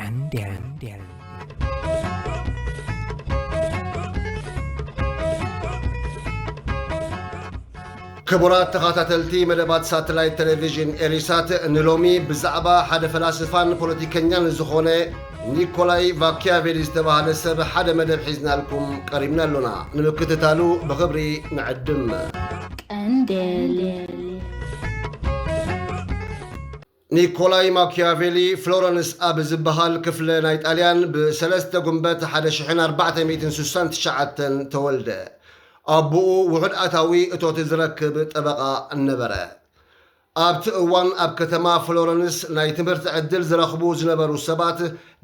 ቀንዴል። ክቡራት ተኸታተልቲ መደባት ሳተላይት ቴሌቪዥን ኤሪሳት፣ ንሎሚ ብዛዕባ ሓደ ፈላስፋን ፖለቲከኛን ዝኾነ ኒኮላይ ቫኪያቬሊ ዝተባህለ ሰብ ሓደ መደብ ሒዝናልኩም ቀሪብና ኣሎና። ንምክትታሉ ብኽብሪ ንዕድም። ቀንዴል። ኒኮላይ ማኪያቬሊ ፍሎረንስ ኣብ ዝበሃል ክፍለ ናይ ጣልያን ብሰለስተ ጉንበት ሓደ ሽሕን ኣርባዕተ ሚእትን ስሳን ትሽዓተን ተወልደ። ኣቦኡ ውሑድ ኣታዊ እቶት ዝረክብ ጠበቓ ነበረ። ኣብቲ እዋን ኣብ ከተማ ፍሎረንስ ናይ ትምህርቲ ዕድል ዝረኽቡ ዝነበሩ ሰባት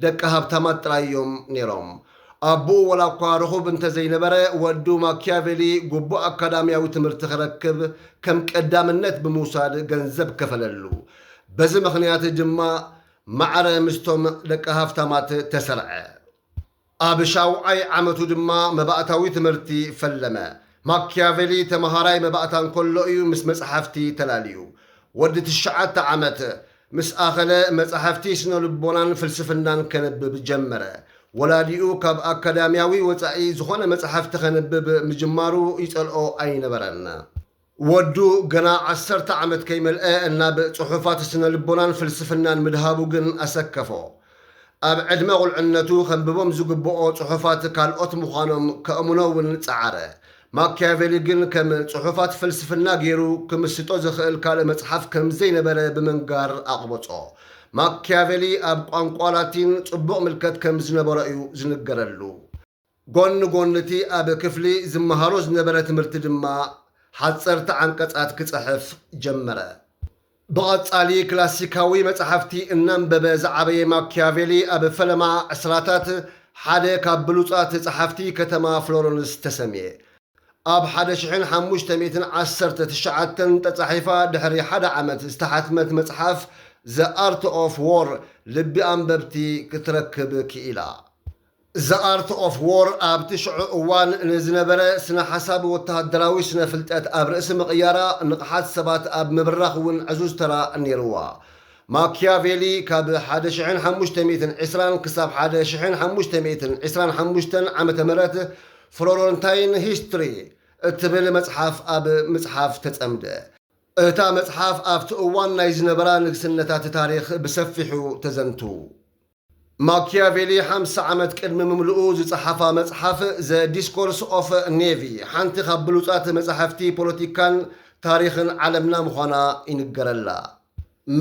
ደቂ ሃብታማት ጥራይ እዮም ነይሮም። ኣቦኡ ወላ እኳ ርኹብ እንተዘይነበረ፣ ወዱ ማኪያቬሊ ግቡእ ኣካዳሚያዊ ትምህርቲ ክረክብ ከም ቀዳምነት ብምውሳድ ገንዘብ ከፈለሉ። በዚ ምኽንያት ድማ ማዕረ ምስቶም ደቂ ሃብታማት ተሰርዐ። ኣብ ሻውዓይ ዓመቱ ድማ መባእታዊ ትምህርቲ ፈለመ። ማኪያቬሊ ተመሃራይ መባእታ እንከሎ እዩ ምስ መጽሓፍቲ ተላልዩ። ወዲ ትሽዓተ ዓመት ምስ ኣኸለ መጽሓፍቲ ስነ ልቦናን ፍልስፍናን ከንብብ ጀመረ። ወላዲኡ ካብ ኣካዳሚያዊ ወጻኢ ዝኾነ መጽሓፍቲ ከንብብ ምጅማሩ ይጸልኦ ኣይነበረን። ወዱ ገና ዓሰርተ ዓመት ከይመልአ እናብ ጽሑፋት ስነ ልቦናን ፍልስፍናን ምድሃቡ ግን ኣሰከፎ። ኣብ ዕድመ ቁልዕነቱ ከንብቦም ዝግብኦ ጽሑፋት ካልኦት ምዃኖም ከእምኖ እውን ጸዓረ። ማኪያቬሊ ግን ከም ጽሑፋት ፍልስፍና ገይሩ ክምስጦ ዝኽእል ካልእ መጽሓፍ ከም ዘይነበረ ብምንጋር ኣቕበጾ። ማኪያቬሊ ኣብ ቋንቋ ላቲን ጽቡቕ ምልከት ከም ዝነበሮ እዩ ዝንገረሉ። ጎኒ ጎኒ እቲ ኣብ ክፍሊ ዝመሃሮ ዝነበረ ትምህርቲ ድማ ሓጸርቲ ዓንቀጻት ክጽሕፍ ጀመረ። ብቐጻሊ ክላሲካዊ መጻሕፍቲ እናንበበ ዝዓበየ ማኪያቬሊ ኣብ ፈለማ ዕስራታት ሓደ ካብ ብሉጻት ጸሓፍቲ ከተማ ፍሎረንስ ተሰምየ። ኣብ ሓደ ሽሕን ሓሙሽተ ሚእትን ዓሰርተ ትሽዓተን ተጻሒፋ ድሕሪ ሓደ ዓመት ዝተሓትመት መጽሓፍ The Art of War ልቢ ኣንበብቲ ክትረክብ ክኢላ። The Art of War ኣብቲ ሽዑ እዋን ንዝነበረ ስነ ሓሳብ ወተሃደራዊ ስነ ፍልጠት ኣብ ርእሲ ምቕያራ ንቕሓት ሰባት ኣብ ምብራኽ እውን ዕዙዝ ተራ ነይርዋ። ማኪያቬሊ ካብ ሓደ ሽሕን ሓሙሽተ ሚእትን ዕስራን ክሳብ ሓደ ሽሕን ሓሙሽተ ሚእትን ዕስራን ሓሙሽተን ዓመተ ምህረት ፍሎረንታይን ሂስትሪ እትብል መጽሓፍ ኣብ ምጽሓፍ ተጸምደ። እታ መጽሓፍ ኣብቲ እዋን ናይ ዝነበራ ንግስነታት ታሪኽ ብሰፊሑ ተዘንቱ። ማኪያቬሊ ሓምሳ ዓመት ቅድሚ ምምልኡ ዝጸሓፋ መጽሓፍ The Discourse of Navy ሓንቲ ካብ ብሉጻት መጻሕፍቲ ፖለቲካን ታሪኽን ዓለምና ምዃና ይንገረላ።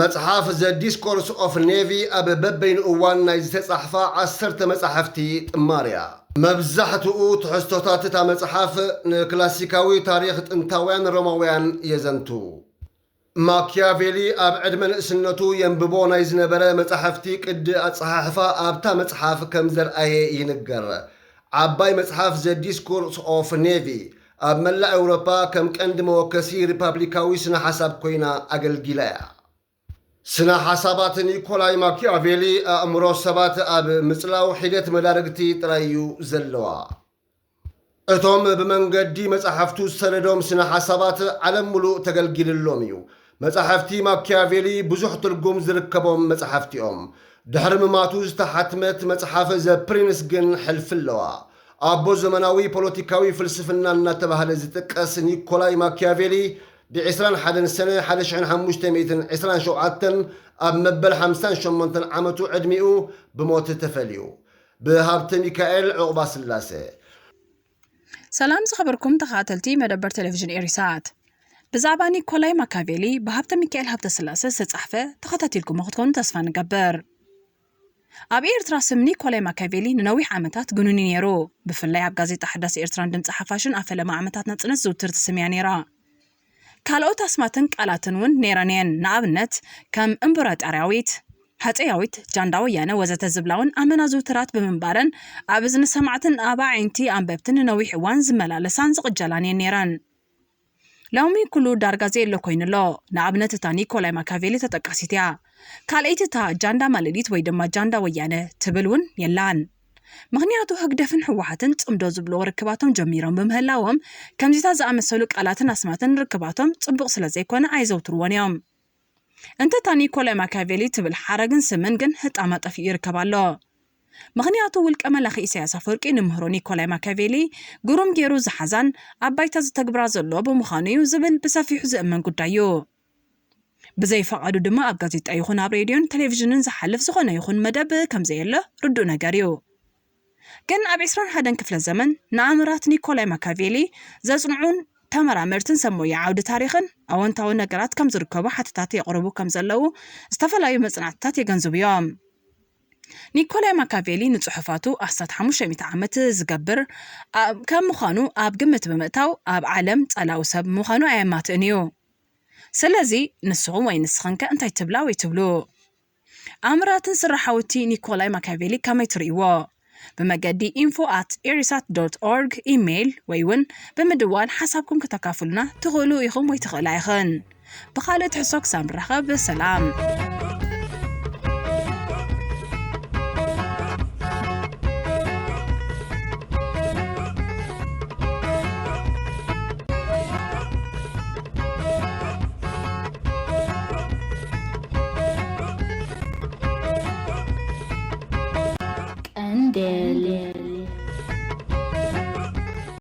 መጽሓፍ The Discourse of Navy ኣብ በበይኑ እዋን ናይ ዝተጻሕፋ ዓሰርተ መጻሕፍቲ ጥማር እያ። መብዛሕትኡ ትሕዝቶታት እታ መጽሓፍ ንክላሲካዊ ታሪኽ ጥንታውያን ሮማውያን የዘንቱ። ማኪያቬሊ ኣብ ዕድመ ንእስነቱ የንብቦ ናይ ዝነበረ መጻሕፍቲ ቅዲ ኣጸሓሕፋ ኣብታ መጽሓፍ ከም ዘርኣየ ይንገር። ዓባይ መጽሓፍ The Discourse of Navy ኣብ መላእ ኤውሮፓ ከም ቀንዲ መወከሲ ሪፓብሊካዊ ስነ ሓሳብ ኮይና ኣገልጊላ እያ። ስነ ሓሳባት ኒኮላይ ማኪያቬሊ ኣእምሮ ሰባት ኣብ ምጽላው ሒደት መዳርግቲ ጥራይ እዩ ዘለዋ። እቶም ብመንገዲ መጻሕፍቱ ዝሰደዶም ስነ ሓሳባት ዓለም ምሉእ ተገልጊልሎም እዩ። መጻሕፍቲ ማኪያቬሊ ብዙሕ ትርጉም ዝርከቦም መጻሕፍቲ እዮም። ድሕሪ ምማቱ ዝተሓትመት መጽሓፍ The Prince ግን ሕልፊ ኣለዋ። ኣቦ ዘመናዊ ፖለቲካዊ ፍልስፍና እናተባህለ ዝጥቀስ ኒኮላይ ማኪያቬሊ ብ ዕስራን ሓደን ሰነ ሓደ ሽሕን ሓሙሽተ ሚእትን ዕስራን ሸውዓተን ኣብ መበል ሓምሳን ሸሞንተን ዓመቱ ዕድሚኡ ብሞት ተፈልዩ። ብሃብተ ሚካኤል ዑቕባ ስላሰ። ሰላም ዝኸበርኩም ተኸታተልቲ መደበር ቴሌቪዥን ኤሪሳት። ብዛዕባ ኒኮላይ ማካቬሊ ብሃብተ ሚካኤል ሃብተ ስላሰ ዝተጻሕፈ ተኸታቲልኩሞ ክትኮኑ ተስፋ ንገብር። ኣብ ኤርትራ ስም ኒኮላይ ማካቬሊ ንነዊሕ ዓመታት ግኑን እዩ ነይሩ። ብፍላይ ኣብ ጋዜጣ ሓዳስ ኤርትራን ድምጺ ሓፋሽን ኣብ ፈለማ ዓመታት ናጽነት ዝውትርቲ ስም እያ ነይራ። ካልኦት ኣስማትን ቃላትን እውን ነይረን እየን። ንኣብነት ከም እምበራጣርያዊት፣ ሃጸያዊት፣ ጃንዳ ወያነ ወዘተ ዝብላ እውን ኣመና ዝውትራት ብምንባረን ኣብ እዝኒ ሰማዕትን ኣብ ኣዒንቲ ኣንበብትን ንነዊሕ እዋን ዝመላለሳን ዝቕጀላን እየን ነይረን። ሎሚ ኩሉ ዳርጋ ዘየሎ ኮይኑ ኣሎ። ንኣብነት እታ ኒኮላይ ማካቬሊ ተጠቃሲት እያ። ካልኣይቲ እታ ጃንዳ ማለሊት ወይ ድማ ጃንዳ ወያነ ትብል እውን የላን። ምኽንያቱ ህግደፍን ህወሓትን ጽምዶ ዝብልዎ ርክባቶም ጀሚሮም ብምህላዎም ከምዚታት ዝኣመሰሉ ቃላትን ኣስማትን ርክባቶም ጽቡቕ ስለ ዘይኮነ ኣየዘውትርዎን እዮም። እንተታ ኒኮላይ ማካቬሊ ትብል ሓረግን ስምን ግን ህጣማ ጠፊኡ ይርከብ ኣሎ። ምኽንያቱ ውልቀ መላኺ ኢሳያስ ኣፈወርቂ ንምህሮ ኒኮላይ ማካቬሊ ግሩም ገይሩ ዝሓዛን ኣብ ባይታ ዝተግብራ ዘሎ ብምዃኑ እዩ ዝብል ብሰፊሑ ዝእመን ጉዳይ እዩ። ብዘይፈቓዱ ድማ ኣብ ጋዜጣ ይኹን ኣብ ሬድዮን ቴሌቪዥንን ዝሓልፍ ዝኾነ ይኹን መደብ ከም ዘየለ ርዱእ ነገር እዩ። ግን ኣብ ዕስራን ሓደን ክፍለ ዘመን ንኣምራት ኒኮላይ ማካቬሊ ዘጽንዑን ተመራመርትን ሰብ ሞያ ዓውዲ ታሪኽን ኣወንታዊ ነገራት ከም ዝርከቡ ሓተታት የቕርቡ ከም ዘለዉ ዝተፈላለዩ መጽናዕትታት የገንዝቡ እዮም። ኒኮላይ ማካቬሊ ንጽሑፋቱ ኣስታት ሓሙሽተ ሚእቲ ዓመት ዝገብር ኣብ- ከም ምዃኑ ኣብ ግምት ብምእታው ኣብ ዓለም ጸላኡ ሰብ ምዃኑ ኣየማትእን እዩ። ስለዚ ንስኹም ወይ ንስኽንከ እንታይ ትብላ ወይ ትብሉ? ኣምራትን ስራሓውቲ ኒኮላይ ማካቬሊ ከመይ ትርእይዎ? ብመገዲ info at erisat dot org ኢሜይል ወይ እውን ብምድዋል ሓሳብኩም ከተካፍሉና ትኽእሉ ኢኹም ወይ ትኽእላ ኢኽን። ብኻልእ ትሕሶ ክሳብ ንራኸብ ሰላም። ቀንዴል